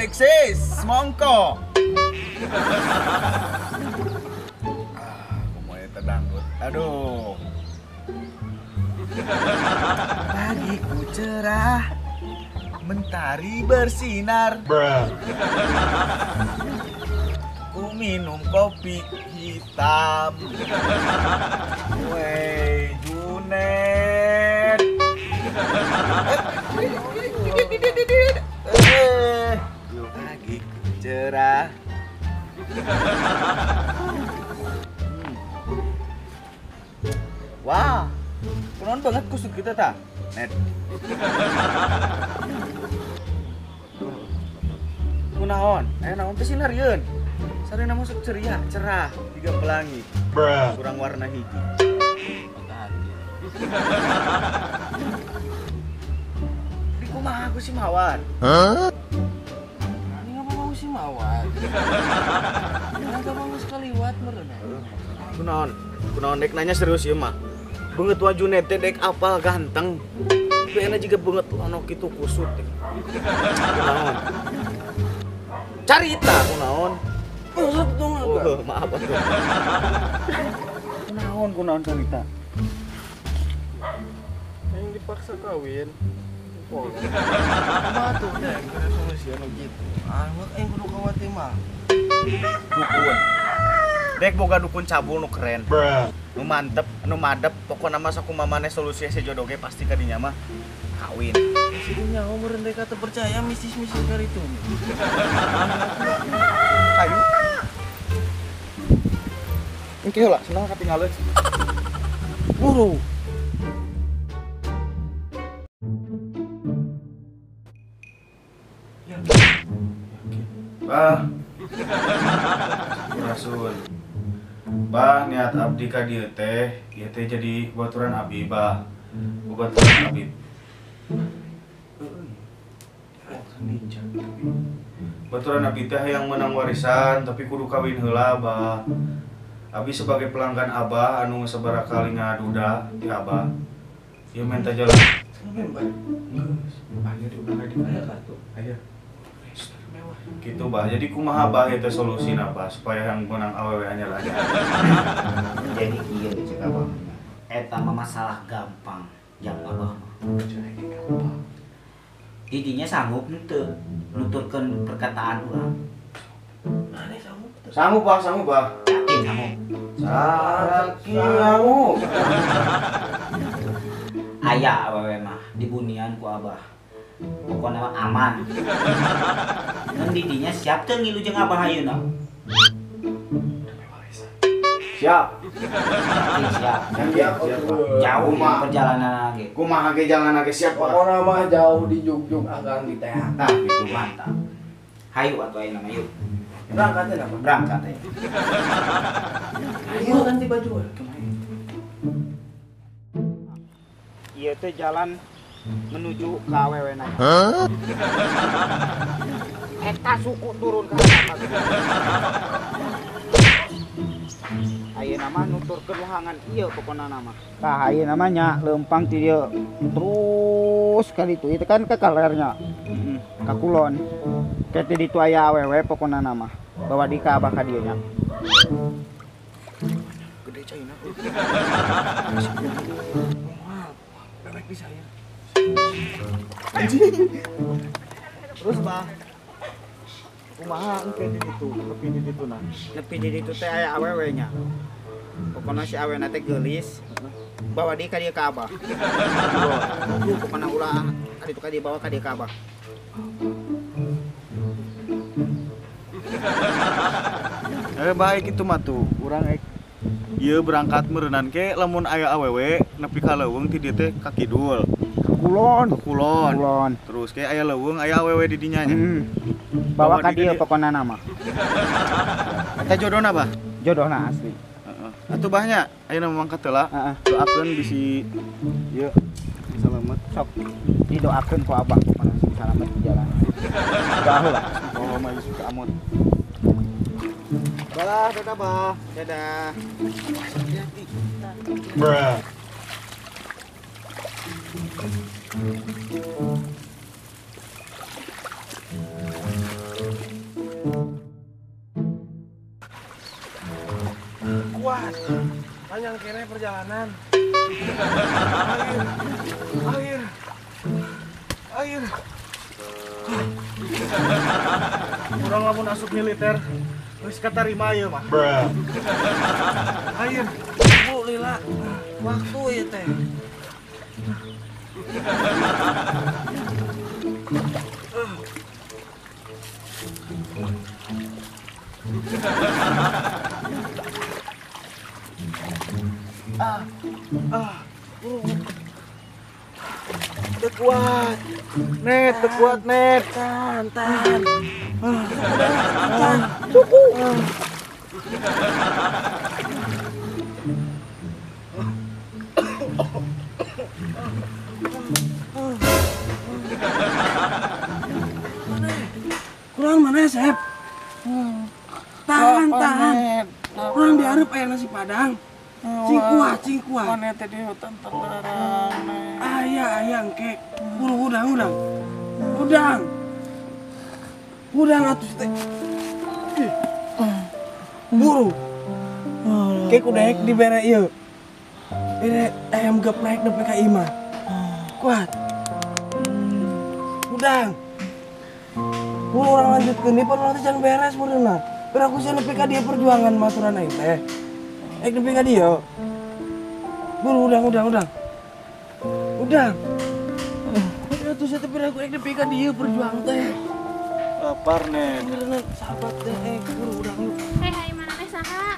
Ada eksis, mongko. Ah, kumaha eta dangdut. Aduh. Pagiku cerah, mentari bersinar. Ku minum kopi hitam. Wey, Junet. Pagiku cerah. Wah, kunaon banget kusut kita ta, Net. Kunaon? Naon teh sinarieun. Sarina masuk ceria, cerah, tiga pelangi. Kurang warna hiji. Di kumaha aku si Mawar? Hah? Ini ngapa mau si Mawar? Enggak mau sekali wat meureun. Kunaon? Kunaon dek nanya serius ieu mah. Beungeut wa Junet teh dek apal ganteng. Tapi enak juga beungeut lono kitu kusut. Kunaon? Carita kunaon? Kusut dong oh, maaf atuh. Kunaon kunaon carita? Yang dipaksa kawin. Kumaha tuh dek kena solusi anu gitu. Ah, aing kudu khawatir mah. Dukun. Dek boga dukun cabul nu keren. Nu mantep, nu madep, pokona mah sakumaha maneh solusi hese jodoh ge pasti ka dinya mah kawin. Sidinya meureun dek teu percaya mistis-mistis kali itu. Ayo. Engke heula, senang katinggalin. Buru. Ya. Bah. Rasul. Bah, niat abdi ka dieu teh, ieu teh jadi baturan abi, bah. Baturan abi. Baturan abi teh yang menang warisan tapi kudu kawin heula, bah. Abi sebagai pelanggan abah anu sabaraha kali ngaduda ti abah. Ieu minta jalan. Geus, aya di urang di aya kartu. Aya. Gitu bah, jadi kumaha bah itu solusina bah supaya yang menang awewe anyar aja. Jadi kieu cek abah. Eta mah masalah gampang, jang abah mah. Gampang. Didinya sanggup henteu nuturkeun perkataan urang. Maneh sanggup teu? Sanggup bah, sanggup bah. Yakin sanggup. Sanggup. Aya awewe mah dibunian ku abah. Pokoknya mah aman. Ngan didinya siap teu ngilu jeung abah ayeuna? Siap. Siap. Siap. Jauh mah perjalanan ge. Kumaha ge jalan ge siap. Pokoknya mah jauh di Jugjug agan di teh. Tah gitu mantap. Hayu atuh ayeuna mah yuk. Berangkat teh apa? Berangkat teh. Ayo ganti baju. Ieu teh jalan menuju ke awewe na. Eta suku turun ka atas. Ayeuna mah nuturkeun wahangan ieu pokona mah. Tah ayeuna mah nya leumpang ti dieu terus ka ditu. Ieu kan ke kalernya. Heeh, ka kulon. Ke ti ditu aya awewe pokona mah. Bawa di ka abah ka dieu nya. Gede caina. Bebek bisa ya. Terus bah, kumaha engke di ditu, nepi di ditu nah. Nepi di ditu teh aya awewe nya. Pokona si awena teh geulis. Bawa di ka dieu ka abah. Pokona ulah ka ditu ka dieu bawa ka dieu ka abah. Baik itu mah tuh, urang ek ieu berangkat meureunan ke lamun aya awewe nepi ka leuweung ti dieu teh ka kidul. Kulon. Kulon. Kulon. Terus kayak aya leuweung aya awewe di dinya nya. Bawa ka dieu pokona mah. Eta jodohna bah? Jodohna asli. Heeh. Atuh bahnya ayeuna mangkat heula. Heeh. Doakeun bisi ieu salamet. Sok didoakeun ku abah pokona sing salamet di jalan. Doa heula. Oh, mah suka amot. Balah, dadah bah. Dadah. Hati-hati. Bruh. perjalanan. Air. Air. Urang lamun asup militer geus katarima ieu mah. Air. Bu lila. Waktu ieu teh. Teu kuat. Net, teu kuat net. Tahan, tahan. Cukup. Kurang mana, Sep? Tahan, tahan. Kurang diharap aya nasi padang. Cing kuat, cing kuat. Mana teh di hutan terlarang. Aya, aya engke. Buru udang, udang. Udang. Udang atuh teh. Buru. Ke kudu dibere ieu. Bere ayam geprek nepi ka imah. Kuat. Udang. Buru urang lanjutkeun ieu pan urang teh can beres meureunna. Biar aku sih nepi ka dieu perjuangan maturan aing teh. Ek nepi ka dieu. Buru udang, udang, udang. Udang. Ya tuh saya tapi aku ek nepi ka dieu perjuang teh. Lapar nih. Beneran sahabat teh, buru udang yuk. Hei, hai mana teh saha?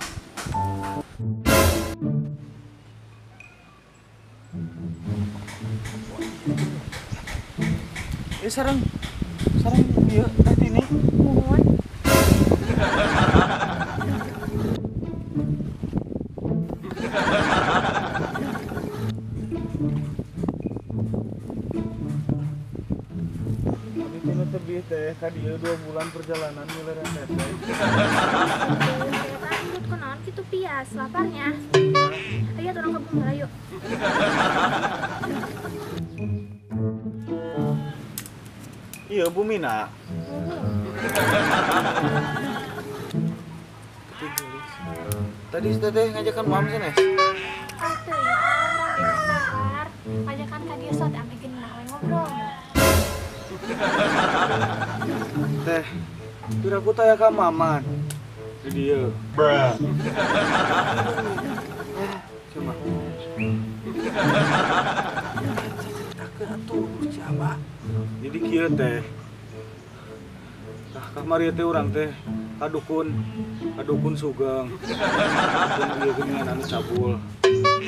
Sareng sareng ieu teh tini. Muhun. Abi teh tebih teh ka dieu 2 bulan perjalanan mileureun teh. Lanjut kunaon kitu pias laparnya. Ayo urang ka bumi heula yuk. Iya bumina. Tadi teteh ngajakan mam sanes. Atuh ya, urang dahar. Ngajakan ka dieu sot ame geunah we ngobrol. Teh, piraku taya ka maman. Di dieu. Bruh. Cuma. Atuh siapa? Jadi kieu teh. Tah kamari teh urang teh ka dukun Sugeng. Dukun ieu geuningan anu cabul.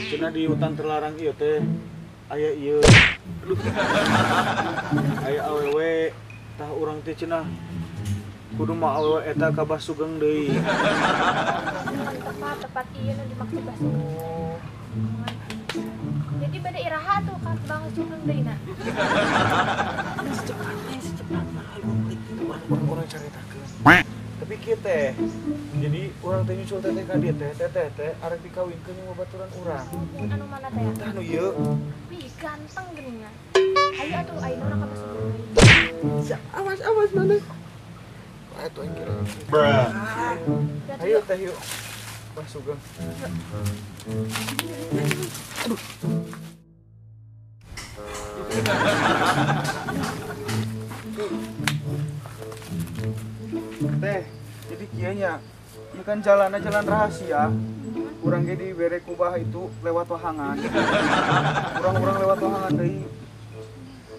Cenah di hutan terlarang ieu teh aya ieu. Aduh. Aya awewe tah urang teh cenah kudu mah awewe eta ka Bah Sugeng deui. Tepat tepat ieu nu dimaksud Bah Sugeng. Jadi bade iraha tuh ka Bang Sugeng deui na. Secepatnya, secepatnya ayo balik itu orang caritakeun. Tapi kieu teh. Jadi urang teh nyusul teteh ka dieu teh, teteh teh arek dikawinkeun jeung babaturan urang. Anu mana teh? Tah nu ieu. Wih, ganteng geuningan. Ayo atuh ayeuna urang ka Bah Sugeng deui. Awas, awas mana? Atuh aing kira. Bruh. Ayo teh yuk. Bah Sugeng. Aduh. Teh, jadi kieu nya. Ieu kan jalanna jalan rahasia. Urang ge dibere ku bah itu lewat wahangan. Urang-urang lewat wahangan deui.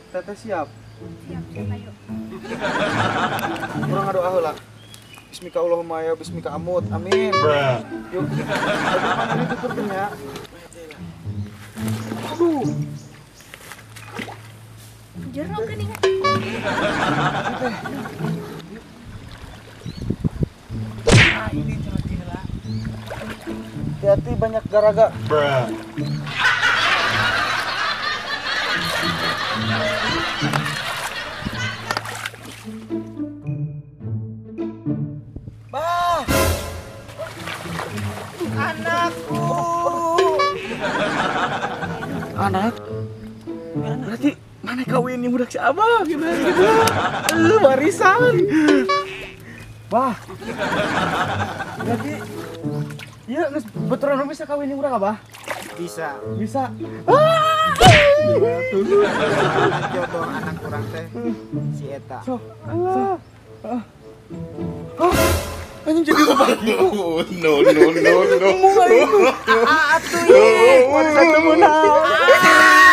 Teteh siap? Siap, siap ayo. Urang ngadoa heula. Bismika Allahumma ya bismika amut. Amin. Yuk. Tapi mana dituturkeun nya? Aduh. Jero geuningan. Ah, ini curut heula. Hati-hati banyak garaga. Bruh. Bah. Anakku. Anak. Berarti mana kawin yang budak si abah gitu gitu. Warisan. Bah. Berarti iya geus betulan bisa kawin yang budak abah. Bisa. Bisa. Jodoh anak urang teh si eta. Sok. Allah. Anjing jadi loba gitu. No, no, no, no. Atuh ieu. Warisan teu meunang.